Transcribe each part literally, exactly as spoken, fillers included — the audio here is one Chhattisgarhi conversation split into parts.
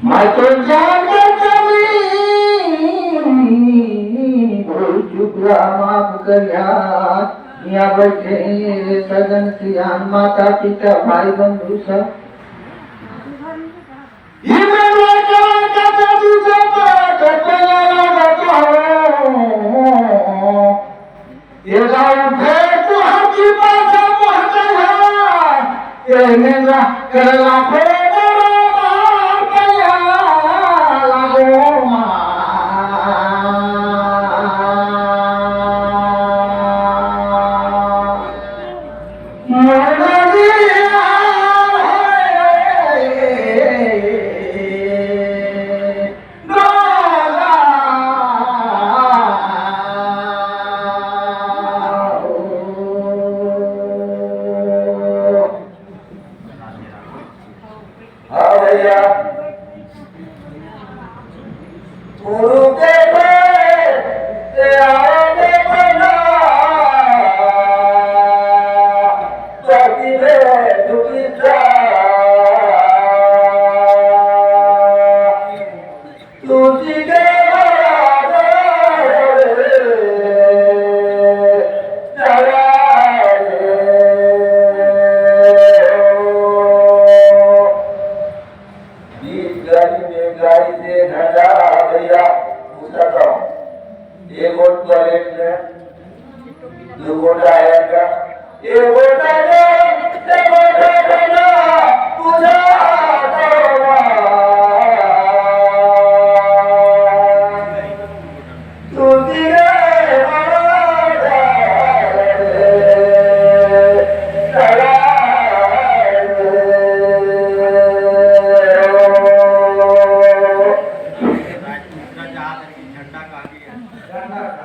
मैं तो जान कर कमी भूल चुकला, माफ करिया। यहाँ बैठे हैं ये सजन सियान, माता पिता, भाई बंधु सब। ये मैं लड़का लड़का जब जब जब लगा तो ये जाऊ फेर तुहर कृपा से पहुँचल है। ये निंदा करला फेर दरबार पैया लागो माँ। हाँ भैया, गुरु के प्रेम से आए थे बना, धरती में झुकी सा। तुझी के बराबर चला रे। बीच गली में गाड़ी से घटा भैया, पूछता हूँ, एक और प्लेट में दू गोटा आया का? ए गोटा ने, ए गोटा ने ना, बुझा दो ना। तू दिए हमारा झंडा का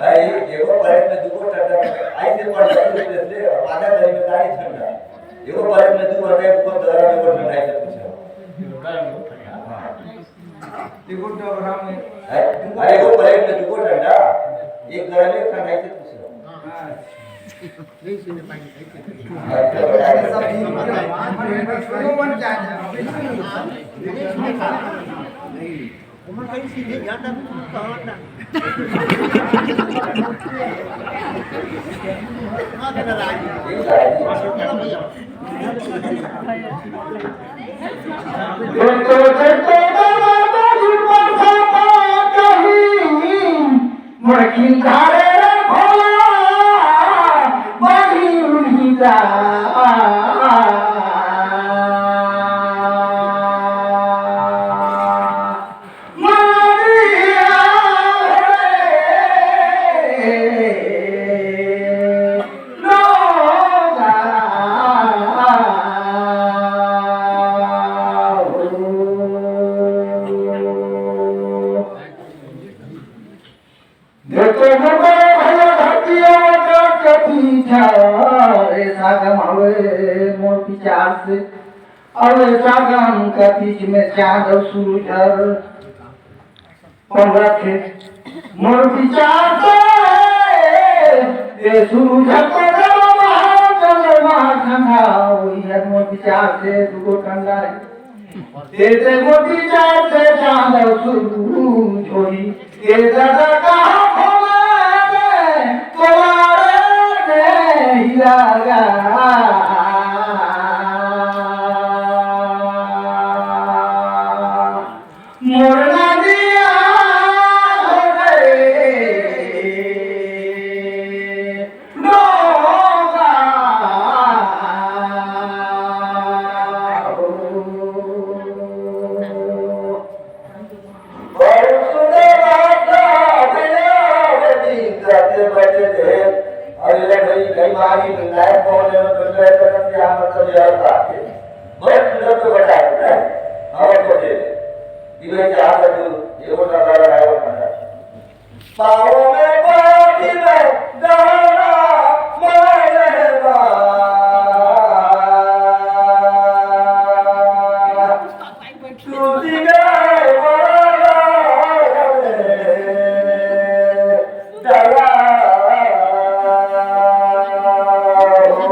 अरे, एगो परेड में दूगो डंडा, आई से पढ़ सकते थे, और आधा गली में गाड़ी झंडा। एगो परेड में दूगो डंडा, एगो डरा, एगो डंडा, ऐसे पूछा। हाँ। एगो डबरा में। अरे, एगो परेड में दूगो डंडा, एक गला में एक ठंडा, ऐसे पूछा। हाँ। मोर विचार से, अउ ऐसा गांव का बीच में चांद अउ सूरज हर पड़त हे। मोर विचार से, ए सूरज हर पड़त हे, चंद्रमा ठंडा होई हे। मोर विचार से दुगो ठंडा हे। ए ते मोर विचार से चांद अउ सूरज होई। ए दादा कहाँ खोला रे, तोरा रे नहीं लगा। मोर नदिया हो रे डोंगा हो। बहुत सुंदर बात है, भैया, वो दिन करते बचे थे। अरे ले भाई, कई बार ही लाइव फोन में कुछ ऐसा करते हैं, मतलब, यार, बात है। बहुत सुंदर तो बताया ना, हम तो दे। कि भाई, क्या कर दूँ, ये वो नजारा है, वो नजारा। पाँव में पाथी में गहना माय रहबा। टूटि गए बड़ा रे डला हो।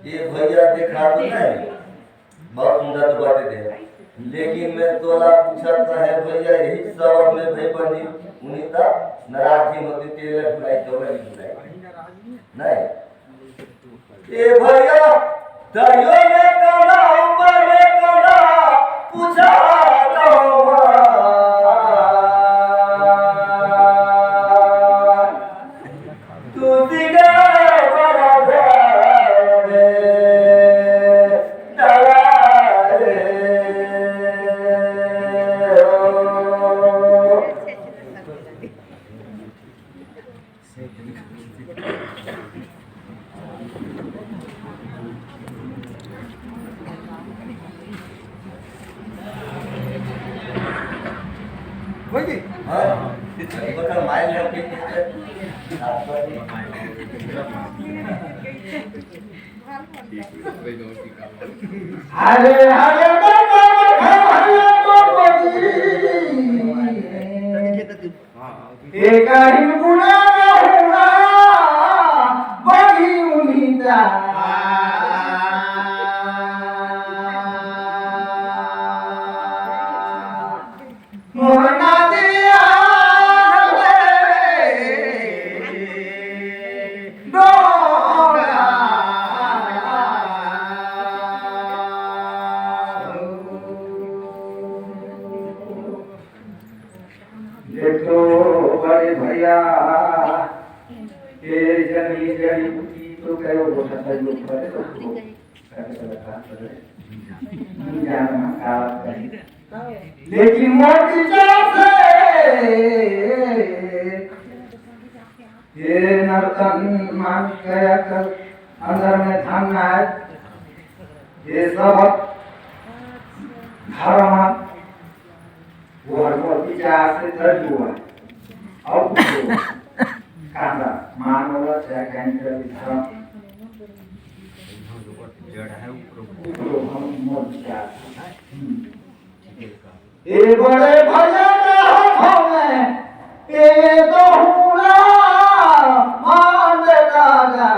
ये भैया देखा तो नहीं, बहुत सुंदर तो बाटे दे, लेकिन मैं तोला पूछत रहे भैया, यही सबक में भाई पंडित उन्हीं तक नाराज ही होती, तेरे बुराई तो नहीं बुराई। नहीं। ए भैया, दरियो में काला, ऊपर में काला, पूछा तो हमार। तू दिखे बड़ा प्यार में डरा रे हो। होई गे? हाँ। एक बार माइल में अरे, अरे, बाबा, बाबा, बाबा, बाबा। एक ही गुना रहुना बनी उन्हीं का। मोहना दिया रे डोरा। देखो बड़े भैया, ये जड़ी, जड़ी बूटी तो कहो हो सकता है, लोग करे तो करो। करे तो काम करे। नहीं जाना का करे। लेकिन मोर विचार से, ये नर्तन मान गया कर अंदर में धन है। ये सब धर्म वो हर मोर विचार से धर जुआ। और कुछ कांदा, मानव चाहे कहीं का भी धर्म। जड़ है ऊपर। ऊपर हम मोर विचार। हम्म। ए बड़े भैया के हाथों में, ए तो हुना मान दादा।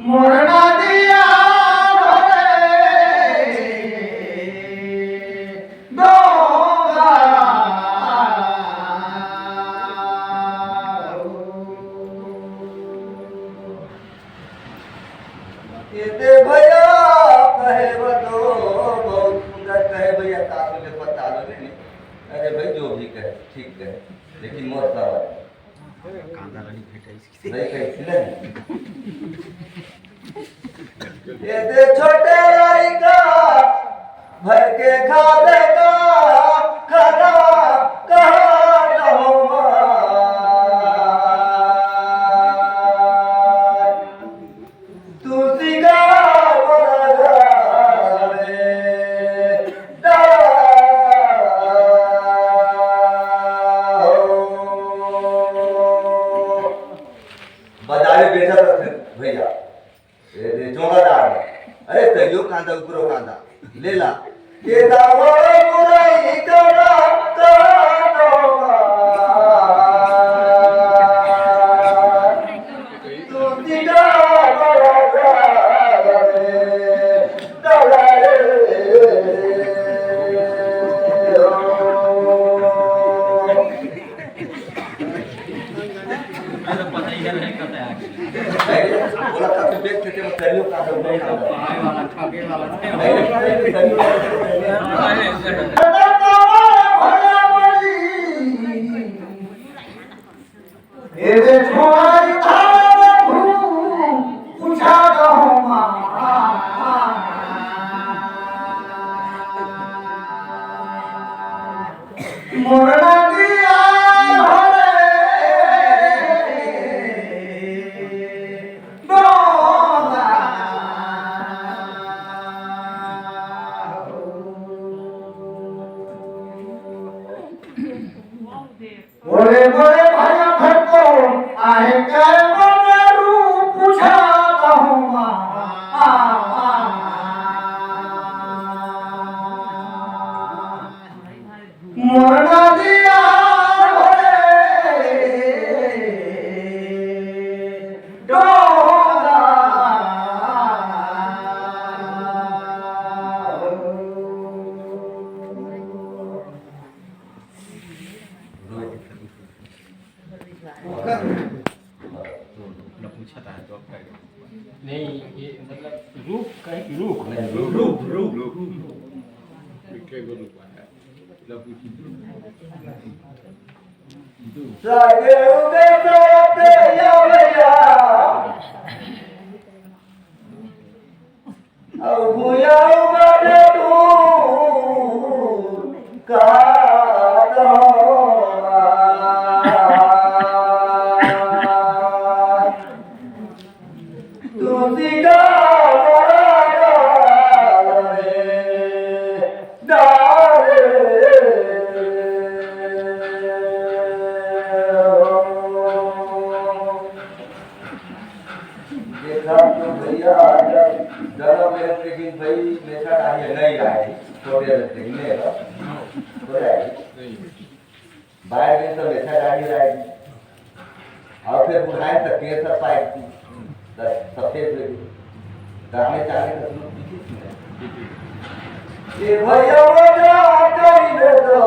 मोर नदिया रे डोंगा। एते भैया कहे बा तो बहुत सुंदर कहे भैया, तासु के पता लो नहीं। अरे भाई, जो भी कहे, ठीक कहे, लेकिन मोर सवाल कांदा नहीं भेटाई। नहीं कही थी ना। ये दे छोटे लड़का भर के खा लेगा खाना, कहाँ रहूँगा? तू सिंगार बना रे, डाल। कांदा, उपरो कांदा। ले ला। के दावा बुराई करा, करा दो। तू तिका बड़ा रे, दला रे। बोला था, तू देख के मत करियो, का सब नहीं था। एदे छोड़ी थारे भू पूछा दहो माँ। मोर नदिया भरे डोंगा। ओरे मोरे भैया भटको आहे काय मगरू पूछा बहुमा। मोर नदिया भरे डोंगा। नहीं, ये मतलब रूप का है, रूप। रूप, रूप, रूप। देखा तो भैया, जब जन्म लेत लेकिन भाई, मेछा डाढ़ी नहीं आए, छोटे रहते ही नहीं है, हो जाए। बाहर में तो मेछा डाढ़ी आए, और फिर बुढ़ाए तो केस सब पाए, बस सफेद हो गई। तो हमें चाहे तो शुरू की थी। ये भैया वो जा करी दे दो।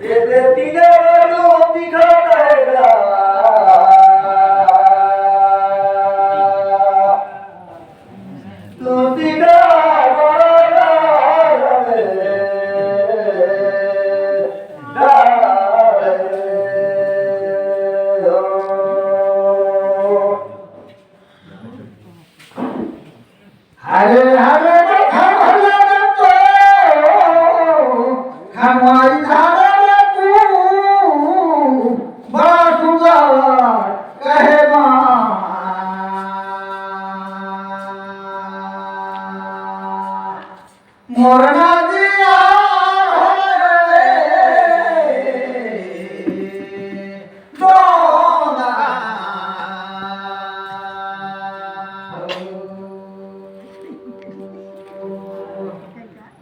ये बेटी ने वो रूप दिखाता है गा। तू दिखा बड़ा रे, डाले हो। हरे हरे कथा भला तो खनवाई धारा रे तू बड़ा सुंदर कहे माँ। मोर नदिया रे, डोंगा।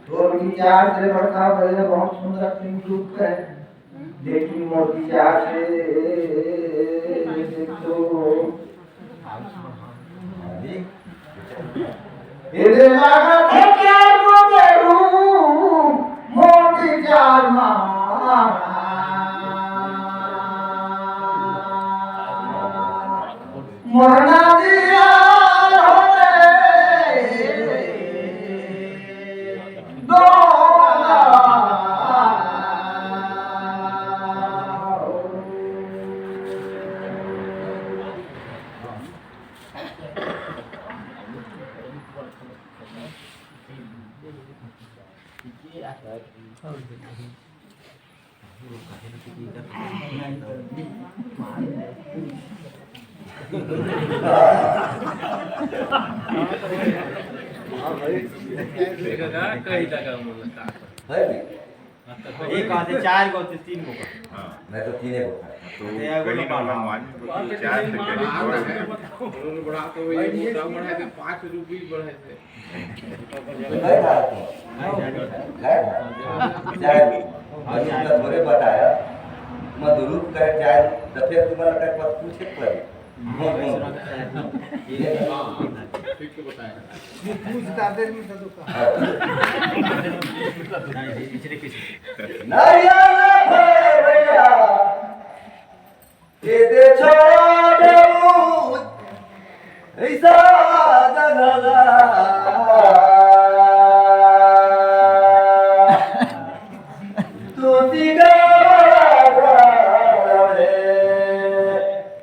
तोर विचार से बड़का भैया बहुत सुंदर acting रूप है, लेकिन मोर विचार से तो एदे लागत हे चार गो बेरू, मोर विचार मा। मोर नदिया हो रे, डोंगा। एक आते, चार गो आते, तीन गो का। हाँ। मैं तो तीने गो का। तो कहीं ना भगवान को तो चार से करीब बढ़ा दे। उन्होंने बढ़ा तो वही मोटा बढ़ा दे, पाँच रुपये बढ़ा दे। मैं था तो। मैं था। चार। और इतना थोड़े बताया। मैं दुरुस्त कर चार, तो फिर तुम्हारा तक बात पूछे पड़े। ठीक है बताया। ये पूछता दे नहीं था तो कहा। नारियल भैया, ये दे छोड़ा देऊ, ऐसा जंगला। तुलसी का बड़ा घर है,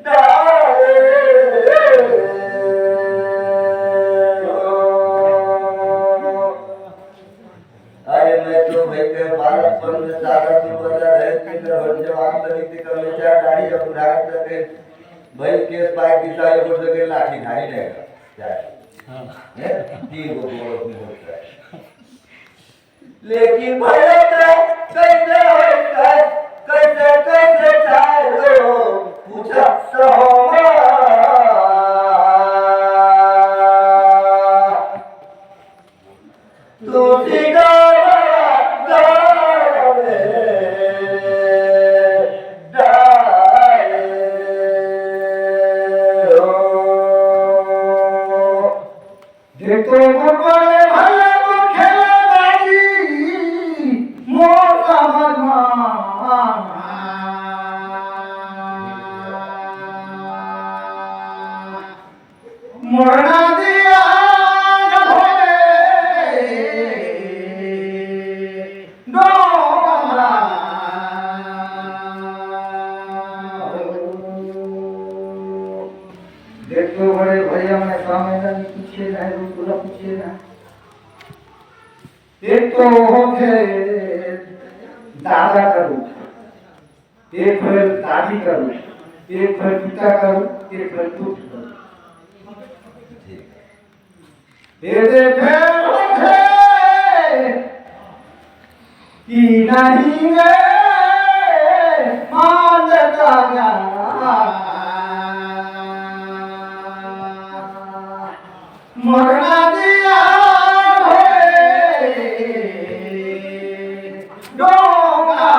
डाले हो। अरे मैं तो भाई के बालकपन में सारा दिन बजा रहे, तीन घर जवान तक के कम में चार दाढ़ी और बुढ़ाई तक के भाई केस पाए की सारी हो सके लाठी धारी रहेगा। चाहे। हाँ। हैं? तीन गो गोड़ अपने होता है। लेकिन भैया का कैसे होता है, कैसे, कैसे चाहे हो, पूछा तो हो। तुलसी का बड़ा में डाले हो। देखो वो बड़े भले वो खेले गाड़ी, मोर समझ मा। मोरना दिया भोले डोला। देखो बड़े भैया, मैं सामने नहीं, पीछे नहीं, रूप पूरा पीछे ना। एक तो होथे दादा का रूप, एक होय दादी का रूप, एक होय पिता का रूप, एक होय पुत्र का रूप। ये देखे होथे कि नहीं रे मानता। मोरना दिया होए डोंगा।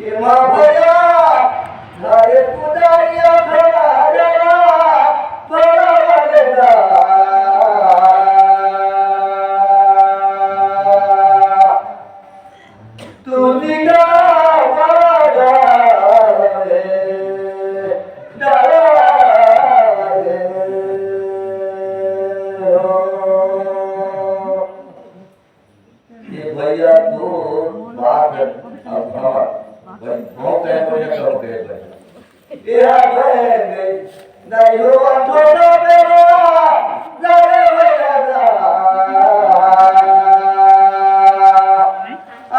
ये माँ भैया, घरे पुजारिया खड़ा जरा, बड़ा लगेगा। तू निगाह वाला रे, डरा रे, ओ। ये भैया तो बात है, अब हमार भाई, बहुत टाइम हो गया, हो गए भाई। ये आ गए, गए। नहीं हो, छोटा बेरा, नहीं हो, राजा।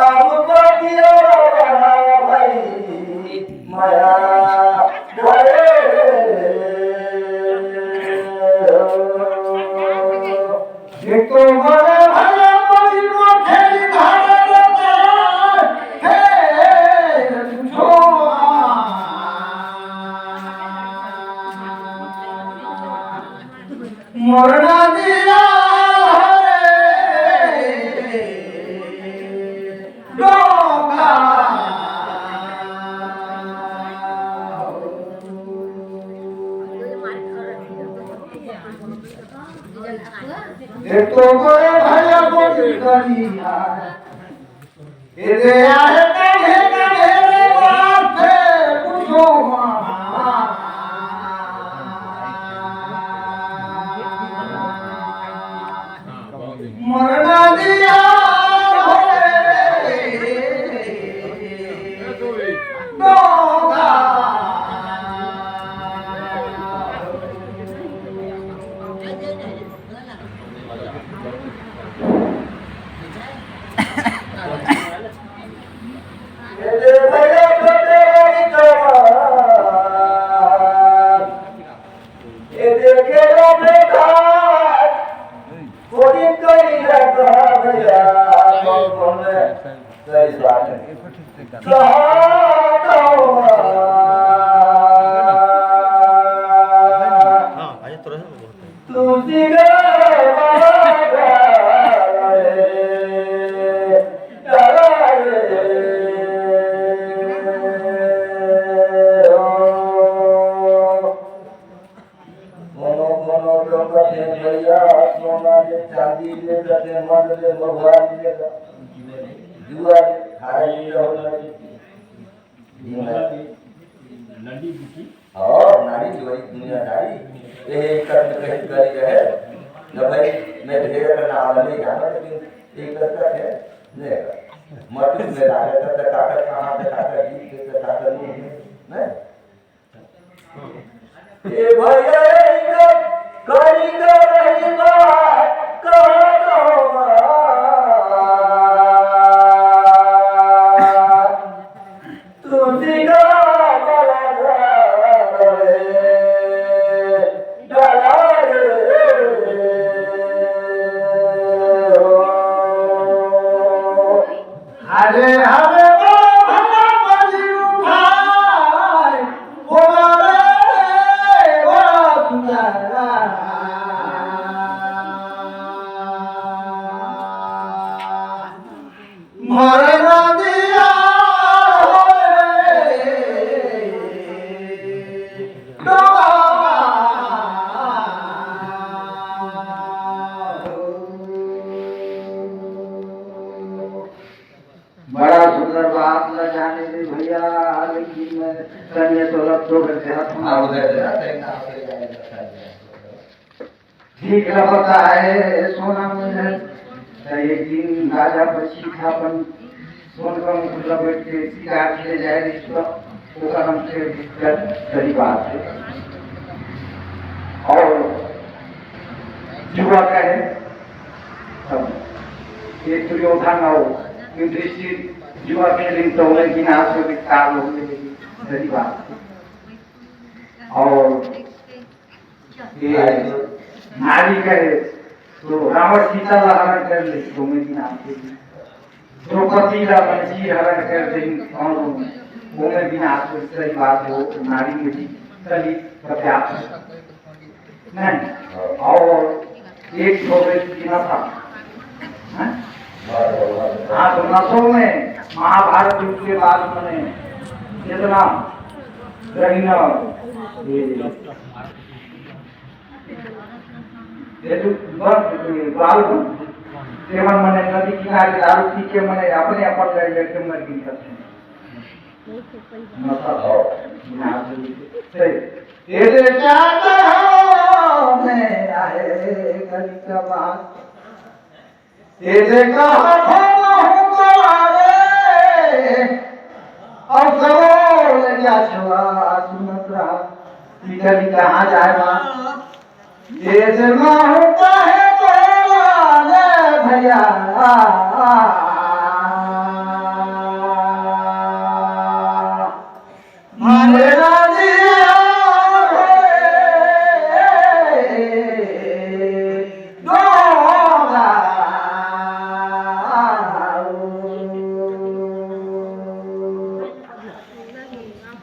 अब बाकी और भाई, माया, घरे। ये तो बड़े भले कोई मोखे धारे रहते हैं, हे छोआ। मोरना दिया हरे डोंगा। देखो मोरे भैया बोली करिया। ए रे आहे काहे काहे रे बात है पूछो माँ। मोरना दिया होए डोंगा। तुलसी के माला डाले, डाले। कोनो कोनो तो कथे भैया, सोना दे, चांदी दे, कथे मत दे, भगवान दे, जुआ दे, खाए पीए होना दे। लंडी बिकी। और नारी जुआई दुनियादारी, यही कर्म कही करी रहे। न भाई, मैं ढेर करना वाला नहीं जाना, लेकिन एक करता है, नहीं। मटू में ताकत, ताकत कहाँ पे, ताकत जीत पे, ताकत नहीं है, नहीं। ए भैया, ए इज्जत करी के रही बात, कहो तो बात। तुलसी का माला डाले, डाला रे। अरे हरे बाबा बलि उठाए, बोला रे बाबा। मरना दिया रे बाबा। बड़ा सुंदर बात न जाने दे भैया, लेकिन मैं तनिए तो लग तो करके हाथ में हाँ, उधर से ना, तैरना, उधर जाएगा, उधर जाएगा। ठीक है, पता है, सोना में है। तो एक दिन राजा पक्षी था, अपन सोन का मुकुट लपेट के शिकार खेले जाए, इसका, ओकर हम से कर-, करी बात है। और जुआ कहे, तब ये दुर्योधन और युधिष्ठिर जुआ खेले तो उन्हें विनाश में विस्तार होने लगी, सही बात है। और ये नारी कहे तो रावण सीता ला हरण कर ले, तो उन्हें विनाश में द्रौपदी ला अपन चीर हरण कर दे, कौन हो? वो में विनाश हो, सही बात हो, नारी में भी कली पर्याप्त है। नहीं? और एक छोटे की नशा, हैं? हाँ, तो नशों में महाभारत युद्ध के बाद मैंने जितना रही ना, ये ये तो बस, ये दारू सेवन मने नदी किनारे दारू पी के मने अपने अपन लड़ लड़ के मर गई करते हैं। मतलब, हाँ, सही। तेरे चाहत में आए कली का बात। तेरे कहा था हूँ तुम्हारे, और सवाल क्या छुआ सुनत रहा, कि कली कहाँ जाए माँ? तेज माहू कहे बोला रे भैया। मेरा दिया रे डोला।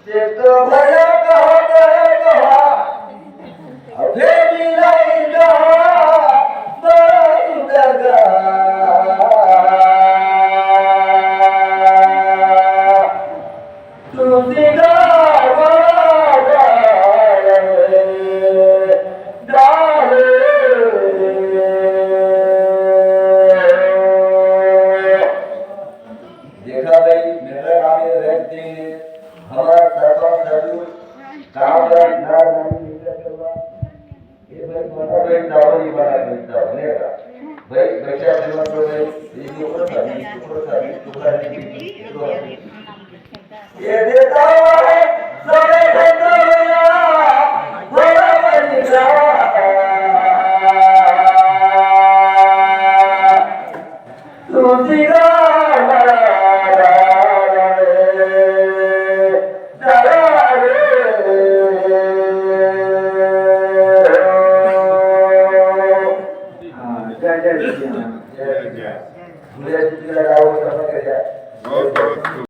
देखो भैया, कहो, कहो, कहो। अबे मिलाई कहो, बात करगा। तुलसी का बड़ा डाले, डाले। देखा भाई, मेरा काम ये रह देंगे। हमारा सरपंच सजू काम का ना जाने नहीं करते हुआ। ये भाई बड़ा भाई चावल ही बना भाई चावल नहीं रहा। भाई बच्चा जीवन तो भाई ये जो ऊपर था, ये ऊपर था, ये ऊपर था, ये तो ये देता है, सारे देता है, बड़ा बन गया। तुलसी का माला डाले, डाले। हाँ, जय जय श्री राम। जय जय। भूले चूके लगा